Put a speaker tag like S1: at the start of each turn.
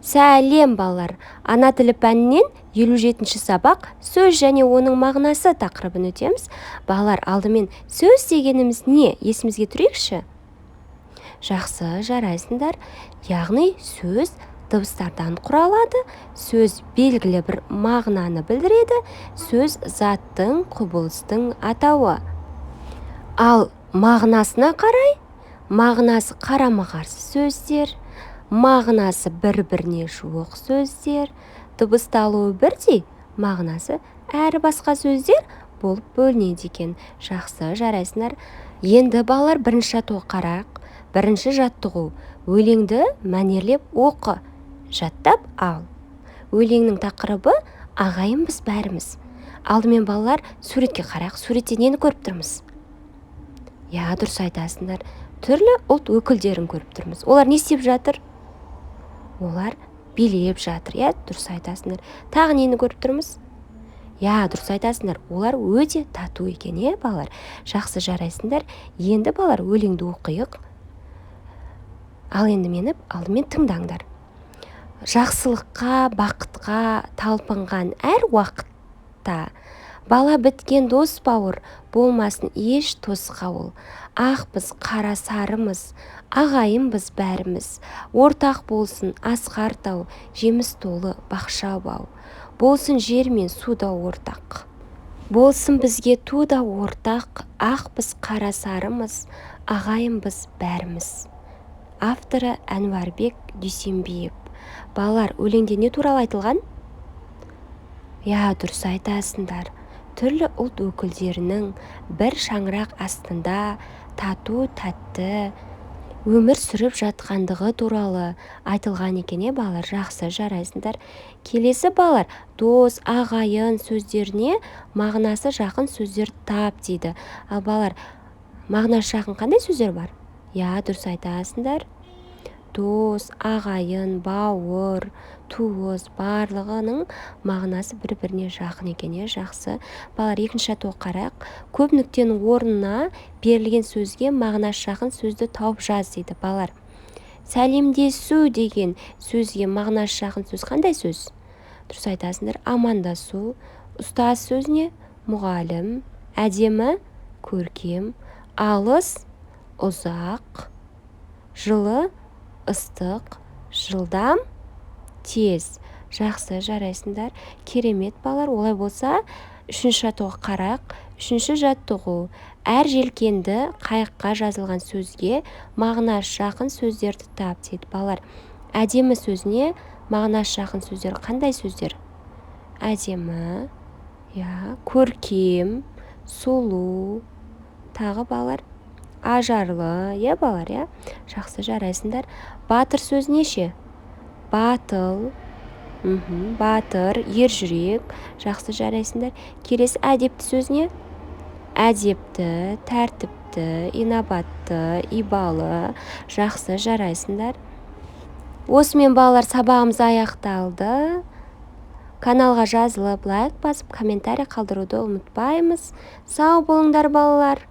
S1: Сәлем, балалар! Ана тілі пәнінен 57-ші сабақ, «Сөз және оның мағынасы» тақырыбын өтеміз. Балалар, алдымен сөз дегеніміз не, есімізге түсірейікші. Жақсы, жарайсыңдар. Яғни сөз дыбыстардан құралады, сөз белгілі бір мағынаны білдіреді, сөз заттың, құбылыстың атауы. Ал мағынасына қарай, мағынасы қарама-қарсы сөздер, мағынасы бір-біріне жуық сөздер, дыбысталуы бірдей, мағынасы әрі басқа сөздер болып бөлінеді екен. Жақсы, жарайсыңдар. Енді, балалар, бірінші жаттығуға қарайық. Бірінші жаттығу: өлеңді мәнерлеп оқы, жаттап ал. Өлеңнің тақырыбы: «Ағайынбыз бәріміз». Алдымен, балалар, суретке қарайық. Суретте нені көріп тұрмыз? Иә, дұрыс айтасыңдар, түрлі ұлт өкілдерін көріп тұрмыз. Олар не істеп жатыр? Олар билеп жатыр, иә, дұрыс айтасыңдар. Тағы нені көріп тұрмыз? Иә, дұрыс айтасыңдар, олар өте тату екен, иә, балалар. Жақсы, жарайсыңдар. Енді, балалар, өлеңді оқиық. Ал енді мені алдымен тыңдаңдар. Жақсылыққа, бақытқа талпынған әр уақытта, бала біткен дос бауыр болмасын еш тосқауыл. Ақпыз, қара, сарымыз, ағайынбыз бәріміз. Ортақ болсын асқар тау, жеміс толы бақша бау. Болсын жер мен су да ортақ, болсын бізге ту да ортақ. Ақпыз, қара, сарымыз, ағайынбыз бәріміз. Авторы Әнуарбек Дүйсенбиев. Балалар, өлеңде не туралы айтылған? Иә, дұрыс айтасыңдар, түрлі ұлт өкілдерінің бір шаңырақ астында тату тәтті өмір сүріп жатқандығы туралы айтылған екен, иә, балалар. Жақсы, жарайсыңдар. Келесі, балалар, дос, ағайын сөздеріне мағынасы жақын сөздер тап дейді. Ал, балалар, мағынасы жақын қандай сөздер бар? Иә, дұрыс айтасыңдар, дос, ағайын, бауыр, туыс, барлығының мағынасы бір-біріне жақын екен, иә. Жақсы, балалар, екінші жаттығуға қарайық. Көп нүктенің орнына берілген сөзге мағынасы жақын сөзді тауып жаз дейді. Балалар, сәлемдесу деген сөзге мағынасы жақын сөз қандай сөз? Дұрыс айтасыңдар, амандасу. Ұстаз сөзіне мұғалім, әдемі көркем, алыс ұзақ, жылы ыстық, жылдам тез. Жақсы, жарайсыңдар, керемет, балалар. Олай болса, үшінші жаттығуға қарайық. Үшінші жаттығу: әр желкенді қайыққа жазылған сөзге мағынасы жақын сөздерді тап дейді. Балалар, әдемі сөзіне мағынасы жақын сөздер қандай сөздер? Әдемі, иә, көркем, сұлу, тағы, балалар, ажарлы, иә, балалар, иә. Жақсы, жарайсыңдар. Батыр сөзіне ше? Батыл, батыр, ержүрек. Жақсы, жарайсыңдар. Келесі, әдепті сөзіне? Әдепті, тәртіпті, инабатты, ибалы. Жақсы, жарайсыңдар. Осымен, балалар, сабағымыз аяқталды. Каналға жазылып, лайк басып, комментарий қалдыруды ұмытпаймыз. Сау болыңдар, балалар!